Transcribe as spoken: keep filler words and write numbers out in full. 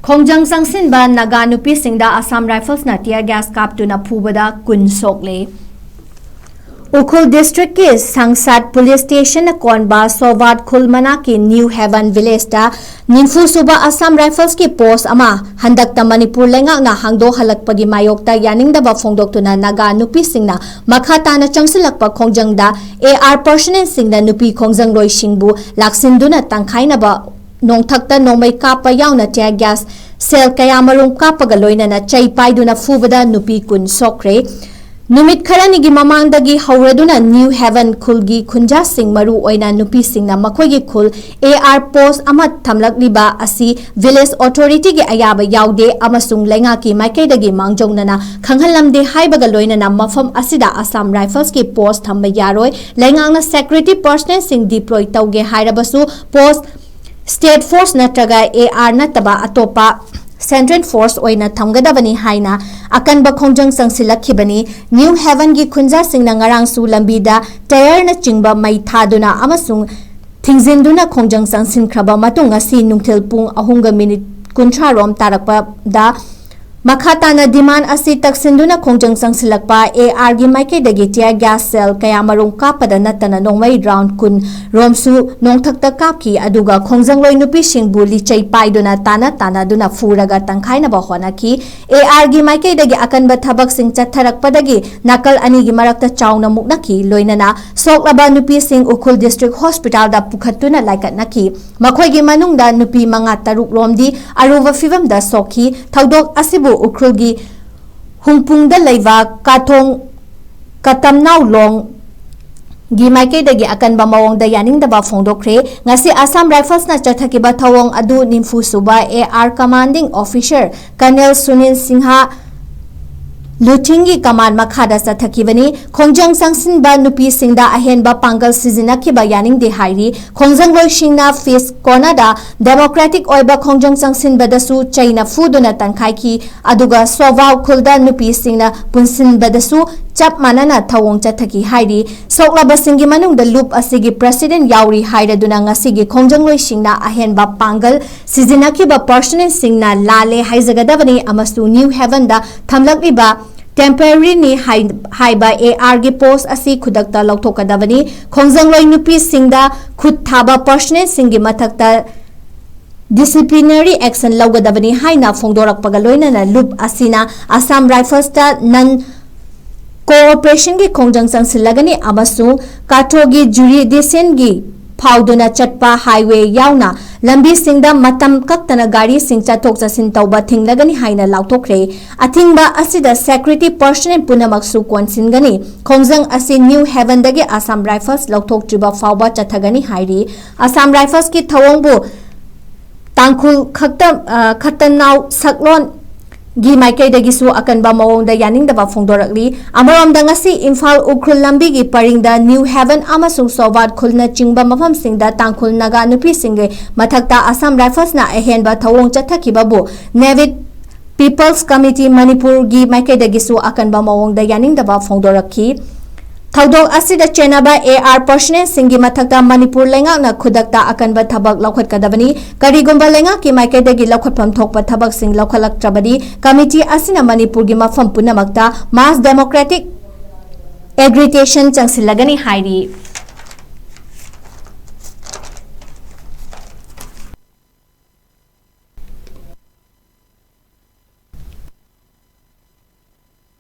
ꯈꯣꯡꯖꯪ ꯆꯪꯁꯤꯟꯕ ꯅꯥꯒꯥ ꯅꯨꯄꯤꯁꯤꯡꯗ ꯑꯁꯥꯝ ꯔꯥꯏꯐꯜꯁꯅ tear gas ꯀꯥꯞꯇꯨꯅ ꯐꯨꯕꯗ ꯀꯨꯟ ꯁꯣꯛꯂꯦ꯫ ꯎꯈ꯭ꯔꯨꯜ districtꯀꯤ ꯁꯪꯁꯥꯠ police stationꯅ ꯀꯣꯟꯕ ꯁꯣꯚꯥꯠ ꯈꯨꯜ ꯃꯅꯥꯛꯀꯤ New Haven villageꯇ ꯅꯤꯐꯨ ꯁꯨꯕ ꯑꯁꯥꯝ ꯔꯥꯏꯐꯜꯁꯀꯤ post ꯑꯃ ꯍꯟꯗꯛꯇ ꯃꯅꯤꯄꯨꯔ ꯂꯩꯉꯥꯛꯅ ꯍꯥꯡꯗꯣꯛꯍꯜꯂꯛꯄꯒꯤ ꯃꯥꯌꯣꯛꯇ ꯌꯥꯅꯤꯡꯗꯕ ꯐꯣꯡꯗꯣꯛꯇꯨꯅ ꯅꯥꯒꯥ ꯅꯨꯄꯤꯁꯤꯡꯅ ꯃꯈꯥ ꯇꯥꯅ ꯆꯪꯁꯤꯜꯂꯛꯄ ꯈꯣꯡꯖꯪꯗ AR personnelꯁꯤꯡꯅ ꯅꯨꯄꯤ ꯈꯣꯡꯖꯪꯂꯣꯏꯁꯤꯡꯕꯨ ꯂꯥꯛꯁꯤꯟꯗꯨꯅ ꯇꯪꯈꯥꯏꯅꯕ ꯅꯣꯡꯊꯛꯇ ꯅꯣꯡꯃꯩ ꯀꯥꯞꯄ ꯌꯥꯎꯅ tear gas shell ꯀꯌꯥ ꯃꯔꯨꯝ ꯀꯥꯞꯄꯒ ꯂꯣꯏꯅꯅ ꯆꯩ ꯄꯥꯏꯗꯨꯅ ꯐꯨꯕꯗ ꯅꯨꯄꯤ ꯀꯨꯟ ꯁꯣꯛꯈ꯭ꯔꯦ꯫ ꯅꯨꯃꯤꯠ ꯈꯔꯅꯤꯒꯤ ꯃꯃꯥꯡꯗꯒꯤ ꯍꯧꯔꯗꯨꯅ New Haven ꯈꯨꯜꯒꯤ ꯈꯨꯟꯖꯥꯁꯤꯡ, ꯃꯔꯨ ꯑꯣꯏꯅ ꯅꯨꯄꯤꯁꯤꯡꯅ ꯃꯈꯣꯏꯒꯤ ꯈꯨꯜ AR post ꯑꯃ ꯊꯝꯂꯛꯂꯤꯕ ꯑꯁꯤ village authorityꯒꯤ ꯑꯌꯥꯕ ꯌꯥꯎꯗꯦ ꯑꯃꯁꯨꯡ ꯂꯩꯉꯥꯛꯀꯤ ꯃꯥꯏꯀꯩꯗꯒꯤ ꯃꯥꯡꯖꯧꯅꯅ ꯈꯪꯍꯜꯂꯝꯗꯦ ꯍꯥꯏꯕꯒ ꯂꯣꯏꯅꯅ ꯃꯐꯝ ꯑꯁꯤꯗ Assam Riflesꯀꯤ post ꯊꯝꯕ ꯌꯥꯔꯣꯏ꯫ ꯂꯩꯉꯥꯛꯅ security personnelꯁꯤꯡ deploy ꯇꯧꯒꯦ ꯍꯥꯏꯔꯕꯁꯨ post state force ꯅꯠꯇ꯭ꯔꯒ AR ꯅꯠꯇꯕ ꯑꯇꯣꯞꯄ central force ꯑꯣꯏꯅ ꯊꯝꯒꯗꯕꯅꯤ ꯍꯥꯏꯅ ꯑꯀꯟꯕ ꯈꯣꯡꯖꯪ ꯆꯪꯁꯤꯜꯂꯛꯈꯤꯕꯅꯤ꯫ New Havenꯒꯤ ꯈꯨꯟꯖꯥꯁꯤꯡꯅ ꯉꯔꯥꯡꯁꯨ ꯂꯝꯕꯤꯗ tyreꯅꯆꯤꯡꯕ ꯃꯩ ꯊꯥꯗꯨꯅ ꯑꯃꯁꯨꯡ ꯊꯤꯡꯖꯤꯟꯗꯨꯅ ꯈꯣꯡꯖꯪ ꯆꯪꯁꯤꯟꯈ꯭ꯔꯕ ꯃꯇꯨꯡ ꯉꯁꯤ ꯅꯨꯡꯊꯤꯜ ꯄꯨꯡ ꯑꯍꯨꯝꯒ minute ꯀꯨꯟꯊ꯭ꯔꯥ ꯔꯣꯝ ꯇꯥꯔꯛꯄꯗ ꯃꯈꯥ ꯇꯥꯅ demand ꯑꯁꯤ ꯇꯛꯁꯤꯟꯗꯨꯅ ꯈꯣꯡꯖꯪ ꯆꯪꯁꯤꯜꯂꯛꯄ ARꯒꯤ ꯃꯥꯏꯀꯩꯗꯒꯤ tear gas shell ꯀꯌꯥ ꯃꯔꯨꯝ ꯀꯥꯞꯄꯗ ꯅꯠꯇꯅ ꯅꯣꯡꯃꯩ round ꯀꯨꯟ ꯔꯣꯝꯁꯨ ꯅꯣꯡꯊꯛꯇ ꯀꯥꯞꯈꯤ꯫ ꯑꯗꯨꯒ ꯈꯣꯡꯖꯪꯂꯣꯏ ꯅꯨꯄꯤꯁꯤꯡꯕꯨ ꯂꯤꯆꯩ ꯄꯥꯏꯗꯨꯅ ꯇꯥꯅ ꯇꯥꯅꯗꯨꯅ ꯐꯨꯔꯒ ꯇꯪꯈꯥꯏꯅꯕ ꯍꯣꯠꯅꯈꯤ꯫ ARꯒꯤ ꯃꯥꯏꯀꯩꯗꯒꯤ ꯑꯀꯟꯕ ꯊꯕꯛꯁꯤꯡ ꯆꯠꯊꯔꯛꯄꯗꯒꯤ ꯅꯥꯀꯜ ꯑꯅꯤꯒꯤ ꯃꯔꯛꯇ ꯆꯥꯎꯅ ꯃꯨꯛꯅꯈꯤ꯫ ꯂꯣꯏꯅꯅ ꯁꯣꯛꯂꯕ ꯅꯨꯄꯤꯁꯤꯡ ꯎꯈ꯭ꯔꯨꯜ district hospitalꯗ ꯄꯨꯈꯠꯇꯨꯅ ꯂꯥꯏꯀꯠꯅꯈꯤ꯫ ꯃꯈꯣꯏꯒꯤ ꯃꯅꯨꯡꯗ ꯅꯨꯄꯤ ꯃꯉꯥ ꯇꯔꯨꯛ ꯔꯣꯝꯗꯤ ꯑꯔꯨꯕ ꯐꯤꯚꯝꯗ ꯁꯣꯛꯈꯤ꯫ ꯊꯧꯗꯣꯛ ꯑꯁꯤꯕꯨ ꯎꯈ꯭ꯔꯨꯜꯒꯤ ꯍꯨꯡꯄꯨꯡꯗ ꯂꯩꯕ ꯀꯥꯊꯣꯡ ꯀꯇꯝꯅꯥꯎ ꯂꯣꯡꯒꯤ ꯃꯥꯏꯀꯩꯗꯒꯤ ꯑꯀꯟꯕ ꯃꯑꯣꯡꯗ ꯌꯥꯅꯤꯡꯗꯕ ꯐꯣꯡꯗꯣꯛꯈ꯭ꯔꯦ꯫ ꯉꯁꯤ Assam Riflesꯅ ꯆꯠꯊꯈꯤꯕ ꯊꯧꯑꯣꯡ ꯑꯗꯨ ꯅꯤꯐꯨ ꯁꯨꯕ AR commanding officer Colonel Sunil Singh ꯂꯨꯊꯤꯡꯒꯤ command ꯃꯈꯥꯗ ꯆꯠꯊꯈꯤꯕꯅꯤ꯫ ꯈꯣꯡꯖꯪ ꯆꯪꯁꯤꯟꯕ ꯅꯨꯄꯤꯁꯤꯡꯗ ꯑꯍꯦꯟꯕ ꯄꯥꯡꯒꯜ ꯁꯤꯖꯤꯟꯅꯈꯤꯕ ꯌꯥꯅꯤꯡꯗꯦ ꯍꯥꯏꯔꯤ꯫ ꯈꯣꯡꯖꯪꯂꯣꯏꯁꯤꯡꯅ ꯐꯤꯁ ꯀꯣꯟꯅꯗ democratic ꯑꯣꯏꯕ ꯈꯣꯡꯖꯪ ꯆꯪꯁꯤꯟꯕꯗꯁꯨ ꯆꯩꯅ ꯐꯨꯗꯨꯅ ꯇꯪꯈꯥꯏꯈꯤ꯫ ꯑꯗꯨꯒ ꯁꯣꯚꯥꯎ ꯈꯨꯜꯗ ꯅꯨꯄꯤꯁꯤꯡꯅ ꯄꯨꯟꯁꯤꯟꯕꯗꯁꯨ ꯆꯞ ꯃꯥꯟꯅꯅ ꯊꯧꯑꯣꯡ ꯆꯠꯊꯈꯤ ꯍꯥꯏꯔꯤ꯫ ꯁꯣꯛꯂꯕꯁꯤꯡꯒꯤ ꯃꯅꯨꯡꯗ ꯂꯨꯞ ꯑꯁꯤꯒꯤ president ꯌꯥꯎꯔꯤ ꯍꯥꯏꯔꯗꯨꯅ ꯉꯁꯤꯒꯤ ꯈꯣꯡꯖꯪꯂꯣꯏꯁꯤꯡꯅ ꯑꯍꯦꯟꯕ ꯄꯥꯡꯒꯜ ꯁꯤꯖꯤꯟꯅꯈꯤꯕ personalꯁꯤꯡꯅ ꯂꯥꯜꯂꯦ ꯍꯥꯏꯖꯒꯗꯕꯅꯤ ꯑꯃꯁꯨꯡ New Havenꯗ ꯊꯝꯂꯛꯂꯤꯕ temporaryꯅꯤ ꯍꯥꯏ-, ꯍꯥꯏꯕ ARꯒꯤ post ꯑꯁꯤ ꯈꯨꯗꯛꯇ ꯂꯧꯊꯣꯛꯀꯗꯕꯅꯤ꯫ ꯈꯣꯡꯖꯪꯂꯣꯏ ꯅꯨꯄꯤꯁꯤꯡꯗ ꯈꯨꯠ ꯊꯥꯕ personalꯁꯤꯡꯒꯤ ꯃꯊꯛꯇ disciplinary action ꯂꯧꯒꯗꯕꯅꯤ ꯍꯥꯏꯅ ꯐꯣꯡꯗꯣꯔꯛꯄꯒ ꯂꯣꯏꯅꯅ ꯂꯨꯞ ꯑꯁꯤꯅ Assam Riflesꯇ non cooperationꯒꯤ ꯈꯣꯡꯖꯪ ꯆꯪꯁꯤꯜꯂꯒꯅꯤ ꯑꯃꯁꯨꯡ ꯀꯥꯊꯣꯒꯤ jurisdictionꯒꯤ ꯐꯥꯎꯗꯨꯅ ꯆꯠꯄ highway ꯌꯥꯎꯅ ꯂꯝꯕꯤꯁꯤꯡꯗ ꯃꯇꯝ ꯀꯛꯇꯅ ꯒꯥꯔꯤꯁꯤꯡ ꯆꯠꯊꯣꯛ ꯆꯠꯁꯤꯟ ꯇꯧꯕ ꯊꯤꯡꯂꯒꯅꯤ ꯍꯥꯏꯅ ꯂꯥꯎꯊꯣꯛꯈ꯭ꯔꯦ꯫ ꯑꯊꯤꯡꯕ ꯑꯁꯤꯗ security personnel ꯄꯨꯝꯅꯃꯛꯁꯨ ꯀꯣꯟꯁꯤꯟꯒꯅꯤ꯫ ꯈꯣꯡꯖꯪ ꯑꯁꯤ New Havenꯗꯒꯤ Assam Rifles ꯂꯧꯊꯣꯛꯇ꯭ꯔꯤꯕ ꯐꯥꯎꯕ ꯆꯠꯊꯒꯅꯤ ꯍꯥꯏꯔꯤ꯫ Assam Riflesꯀꯤ ꯊꯧꯑꯣꯡꯕꯨ ꯇꯥꯡꯈꯨꯜ ꯈꯛꯇ, ꯑ, ꯈꯛꯇꯅꯥꯎ ꯁꯛꯂꯣꯟꯒꯤ ꯃꯥꯏꯀꯩꯗꯒꯤꯁꯨ ꯑꯀꯟꯕ ꯃꯑꯣꯡꯗ ꯌꯥꯅꯤꯡꯗꯕ ꯐꯣꯡꯗꯣꯔꯛꯂꯤ꯫ ꯑꯃꯔꯣꯝꯗ ꯉꯁꯤ ꯏꯝꯐꯥꯜ ꯎꯈ꯭ꯔꯨꯜ ꯂꯝꯕꯤꯒꯤ ꯄꯔꯤꯡꯗ New Haven ꯑꯃꯁꯨꯡ ꯁꯣꯕꯥꯠ ꯈꯨꯜꯅꯆꯤꯡꯕ ꯃꯐꯝꯁꯤꯡꯗ ꯇꯥꯡꯈꯨꯜ ꯅꯥꯒꯥ ꯅꯨꯄꯤꯁꯤꯡꯒꯤ ꯃꯊꯛꯇ Assam Riflesꯅ ꯑꯍꯦꯟꯕ ꯊꯧꯑꯣꯡ ꯆꯠꯊꯈꯤꯕꯕꯨ Navid People's Committee ꯃꯅꯤꯄꯨꯔꯒꯤ ꯃꯥꯏꯀꯩꯗꯒꯤꯁꯨ ꯑꯀꯟꯕ ꯃꯑꯣꯡꯗ ꯌꯥꯅꯤꯡꯗꯕ ꯐꯣꯡꯗꯣꯔꯛꯈꯤ꯫ ꯊꯧꯗꯣꯛ ꯑꯁꯤꯗ ꯆꯦꯟꯅꯕ AR personnelꯁꯤꯡꯒꯤ ꯃꯊꯛꯇ ꯃꯅꯤꯄꯨꯔ ꯂꯩꯉꯥꯛꯅ ꯈꯨꯗꯛꯇ ꯑꯀꯟꯕ ꯊꯕꯛ ꯂꯧꯈꯠꯀꯗꯕꯅꯤ꯫ ꯀꯔꯤꯒꯨꯝꯕ ꯂꯩꯉꯥꯛꯀꯤ ꯃꯥꯏꯀꯩꯗꯒꯤ ꯂꯧꯈꯠꯐꯝ ꯊꯣꯛꯄ ꯊꯕꯛꯁꯤꯡ ꯂꯧꯈꯠꯂꯛꯇ꯭ꯔꯕꯗꯤ committee ꯑꯁꯤꯅ ꯃꯅꯤꯄꯨꯔꯒꯤ ꯃꯐꯝ ꯄꯨꯝꯅꯃꯛꯇ mass democratic agitation ꯆꯪꯁꯤꯜꯂꯒꯅꯤ ꯍꯥꯏꯔꯤ꯫